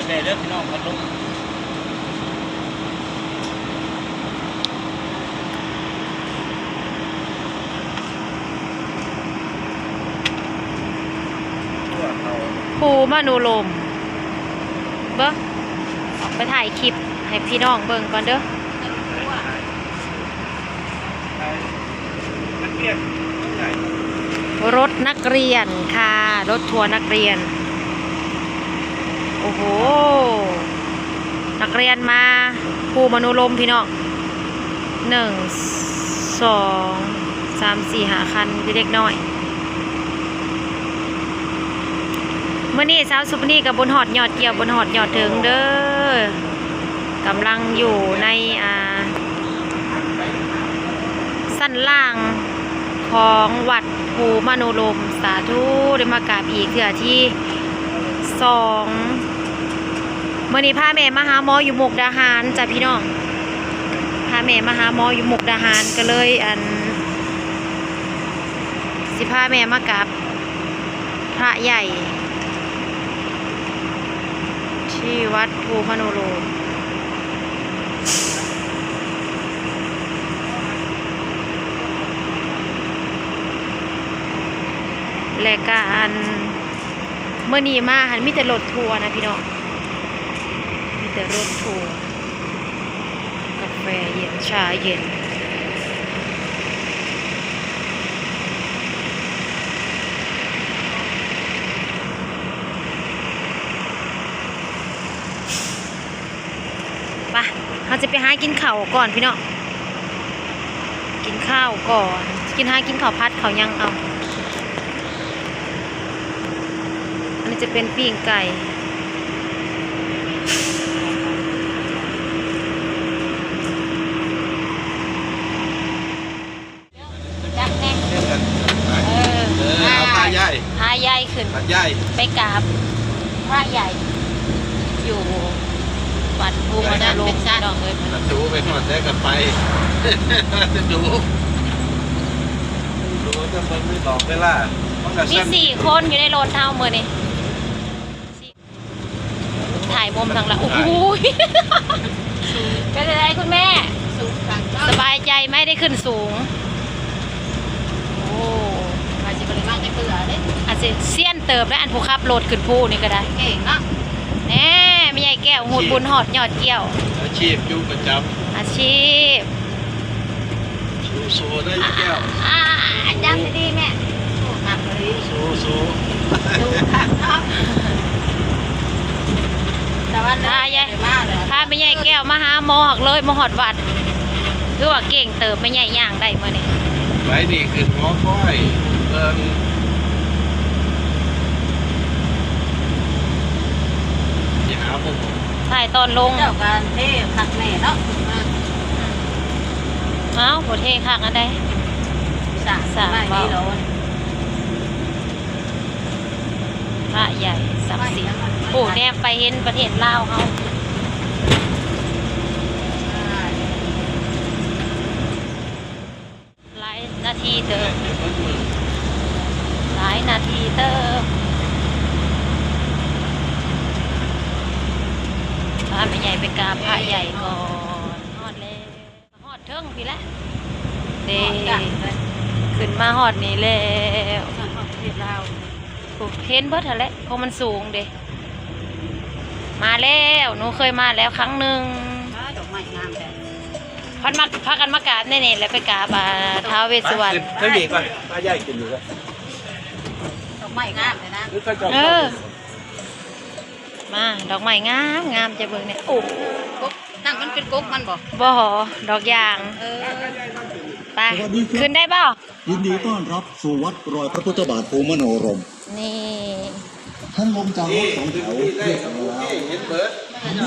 ແດ່ເດີພີ່ນ້ອງ ພັດລົມ ພູມະນຸລົມ ເບິ່ງ ອອກໄປຖ່າຍຄລິບໃຫ້ພີ່ນ້ອງເບິ່ງກ່ອນເດີ. ລົດນັກຮຽນ ລົດນັກຮຽນຄ່ະ ລົດທົວນັກຮຽນ. ໂອ້ໂຫ ນັກຮຽນມາພູມະນຸລົມພີ່ນ້ອງ ໜຶ່ງ ສອງ ສາມ ສີ່ ຫ້າ ຄັນ ມີແຕ່ເດັກນ້ອຍ. ມື້ນີ້ຊາວສຸບນີ້ກໍບໍ່ຮອດຍອດກ່ຽວ ບໍ່ຮອດຍອດເທິງເດີ ກຳລັງຢູ່ໃນ ອ່າ ຊັ້ນລ່າງຂອງວັດພູມະນຸລົມ. ສາທຸ ໄດ້ມາກາບອີກເທື່ອທີສອງ. ມື້ນີ້ພາແມ່ມາຫາໝໍຢູ່ມຸກດາຫານຈ້ະພີ່ນ້ອງ ພາແມ່ມາຫາໝໍຢູ່ມຸກດາຫານ ກໍເລີຍ ອັນ ຊິພາແມ່ມາກາບ ພະໃຫຍ່ທີ່ວັດພູມະນຸໂລມ ແລະກະອັນ ມື້ນີ້ມາຫັ້ນມີແຕ່ລົດທົວນະພີ່ນ້ອງ ມີແຕ່ລົດທົວ. ກາແຟເຢັນ ຊາເຢັນ. ໄປ ເຮົາຈະໄປຫາກິນເຂົ້າກ່ອນພີ່ນ້ອງ ກິນເຂົ້າກ່ອນ ກິນ ຫາກິນເຂົ້າຜັດເຂົ້າຫຍັງເອົາ. ອັນນີ້ຈະເປັນປີ້ງໄກ່ ຈັກແນ່ ເອີ ເອີ ເອົາພາໃຫຍ່ ພາໃຫຍ່ຂຶ້ນ ພາໃຫຍ່ ໄປກາບພະໃຫຍ່ ຢູ່ວັດພູມະນາລົມ ພີ່ນ້ອງເອີຍ. ສາທຸ ໄປຮອດໃດກໍໄປ ສາທຸ ສາທຸ ຈະເບິ່ງໄດ້ຕອບເວລາ ມັນກໍ ມີສີ່ຄົນຢູ່ໃນລົດເຮົາມື້ນີ້ ຖ່າຍມຸມທາງລະ ໂອ້ຍ ເປັນຈັ່ງໃດຄຸນແມ່ ສະບາຍໃຈໄໝ ໄດ້ຂຶ້ນສູງ? ໂອ້ ອາດຊິບໍ່ໄດ້ມາຈັກເທື່ອເດ້ ອາດຊິຊຽນເຕີບແລ້ວ ອັນຜູ້ຂັບລົດຂຶ້ນພູນີ້ກໍໄດ້ ເກັ່ງເນາະ. ແນ່ ແມ່ໃຫຍ່ແກ້ວ ຮູດບຸນຮອດຍອດກ່ຽວ ອາຊີບຢູ່ປະຈຳ ອາຊີບ ສູ້ໆ ເດີຍາຍແກ້ວ ອ່າ ຈັບດີໆ ແມ່ ສູ້ໆ ສູ້ໆ ສູ້ຄັກເນາະ ຕາວັນ ພາຍາຍ ມາເລີຍ ພາແມ່ໃຫຍ່ແກ້ວມາຫາໝໍ ເລີຍມາຮອດວັດ ຄືວ່າເກັ່ງເຕີບ ແມ່ໃຫຍ່ຍ່າງໄດ້ມື້ນີ້ ໄປນີ້ຂຶ້ນຫໍຄອຍ ເບິ່ງ ຊິຫາໝູ່ ຖ່າຍຕອນລົງ ເຈົ້າກໍເທ່ຄັກແນ່ເນາະ ອືມ ເອົ້າ ບໍ່ເທ່ຄັກອັນໃດ ສ້າງ ສ້າງ ໄມ້ ເວົ້າ ນີ້ໂລດ ພະໃຫຍ່ສັກສິດ ໂອ້ ແນມໄປເຫັນປະເທດລາວເຮົາ. ຫຼາຍນາທີເຕີບ ຫຼາຍນາທີເຕີບ ພາແມ່ໃຫຍ່ໄປກາບພະໃຫຍ່ກ່ອນ ຮອດແລ້ວ ຮອດເທິງພີ້ແຫຼະເດ້ ຂຶ້ນມາຮອດນີ້ແລ້ວ ຮອດປະເທດລາວ ໂອ້ ເຫັນເບິດຫັ້ນແຫຼະ ເພາະມັນສູງເດ້. ມາແລ້ວ ໜູເຄີຍມາແລ້ວຄັ້ງໜຶ່ງ ອ້າ ດອກໄມ້ງາມແທ້ ພັນມາ ພາກັນມາກາບໃນນີ້ແຫຼະ ໄປກາບ ອ່າ ທ້າວເວດສຸວັນ ໄປຂຶ້ນເທິງນີ້ກ່ອນ ພະໃຫຍ່ຂຶ້ນຢູ່ ດອກໄມ້ງາມແທ້ນະ ເອີ ມາ ດອກໄມ້ງາມໆ ຈະເບິ່ງແນ່ ໂອ້ ກົກ ນັ້ນມັນເປັນກົກມັນບໍ່? ບໍ່ ດອກຢາງ ເອີ ໄປ ຂຶ້ນໄດ້ບໍ່? ยินดีต้อนรับสู่วัดรอยพระพุทธบาทภูมิมโนรมย์ ນີ້ ท่านลงจากรถสองแถวเรียบร้อยแล้ว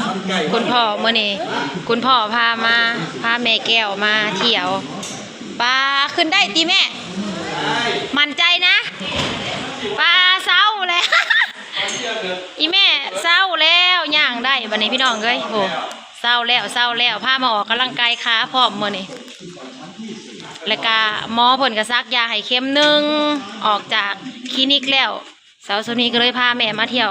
ຄຸນພໍ່ມື້ນີ້ ຄຸນພໍ່ພາມາ ພາແມ່ແກ້ວມາທ່ຽວ ປາ ຂຶ້ນໄດ້ຕິແມ່? ໝັ້ນໃຈນະ? ປາ ເຊົາແລ້ວ ອີ່ແມ່ເຊົາແລ້ວ ຍ່າງໄດ້ບັດນີ້ພີ່ນ້ອງເອີຍ ໂອ້ ເຊົາແລ້ວ ເຊົາແລ້ວ ພາມາອອກກຳລັງກາຍຂາພ້ອມມື້ນີ້ ແລ້ວກະໝໍເພິ່ນກະສັກຢາໃຫ້ເຂັມໜຶ່ງ ອອກຈາກຄລີນິກແລ້ວ ເຊົ້າຊ່ວງນີ້ກໍເລີຍພາແມ່ມາທ່ຽວ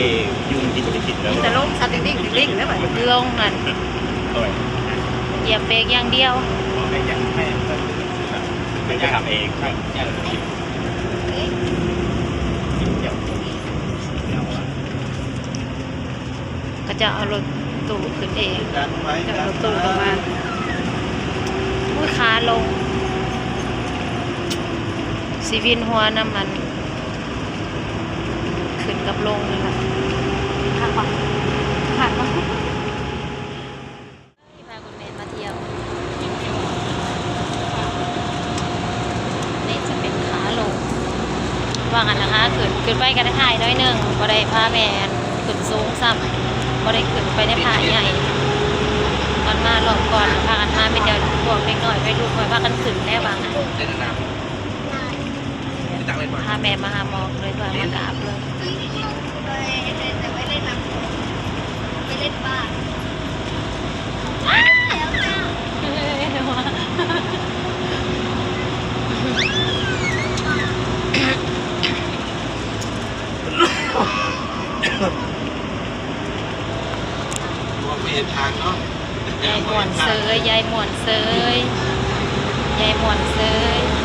ຍຸງກິນບໍ່ໄດ້ກິນແລ້ວ ມີແຕ່ລົງສັດດິ້ງໆ ດິ້ງໆ ແລ້ວບັດນີ້ ລົງນັ້ນ ໂອ້ຍ ຢຽບເບຣກຢ່າງດຽວ ໄປທຳເອງ ເຂົາເຈົ້າເອົາລົດຕູ້ຂຶ້ນເອງ ເອົາລົດຕູ້ລົງມາ. ອຸ້ຍ ຂາລົງ ຊິວິນຫົວນຳມັນ ຂຶ້ນກັບລົງນີ້ລະ ຄັກບໍ່ ຄັກບໍ່? ທີ່ພາຄຸນແມ່ມາທ່ຽວ ແມ່ຈະ ວ່າຫັ້ນນະ ຫາຂຶ້ນ ຂຶ້ນໄປກໍໄດ້ຖ່າຍໜ້ອຍໜຶ່ງ ບໍ່ໄດ້ພາແມ່ຂຶ້ນສູງຊ້ຳ ບໍ່ໄດ້ຂຶ້ນໄປໃນຜາໃຫຍ່. ຕອນມາລອບກ່ອນ ພາກັນມາມີແຕ່ພວກເດັກນ້ອຍໄວລຸ້ນ ຂ້ອຍພາກັນຂຶ້ນແລ້ວວ່າ ໄດ້ນະ ໄປຕັກເລີຍກ່ອນ ພາແມ່ມາຫາໝໍ ເລີຍວ່າມາກາບເລີຍ. ບໍ່ເຫັນທາງເນາະ. ຍາຍມ່ວນເຊີຍ ຍາຍມ່ວນເຊີຍ ຍາຍມ່ວນເຊີຍ.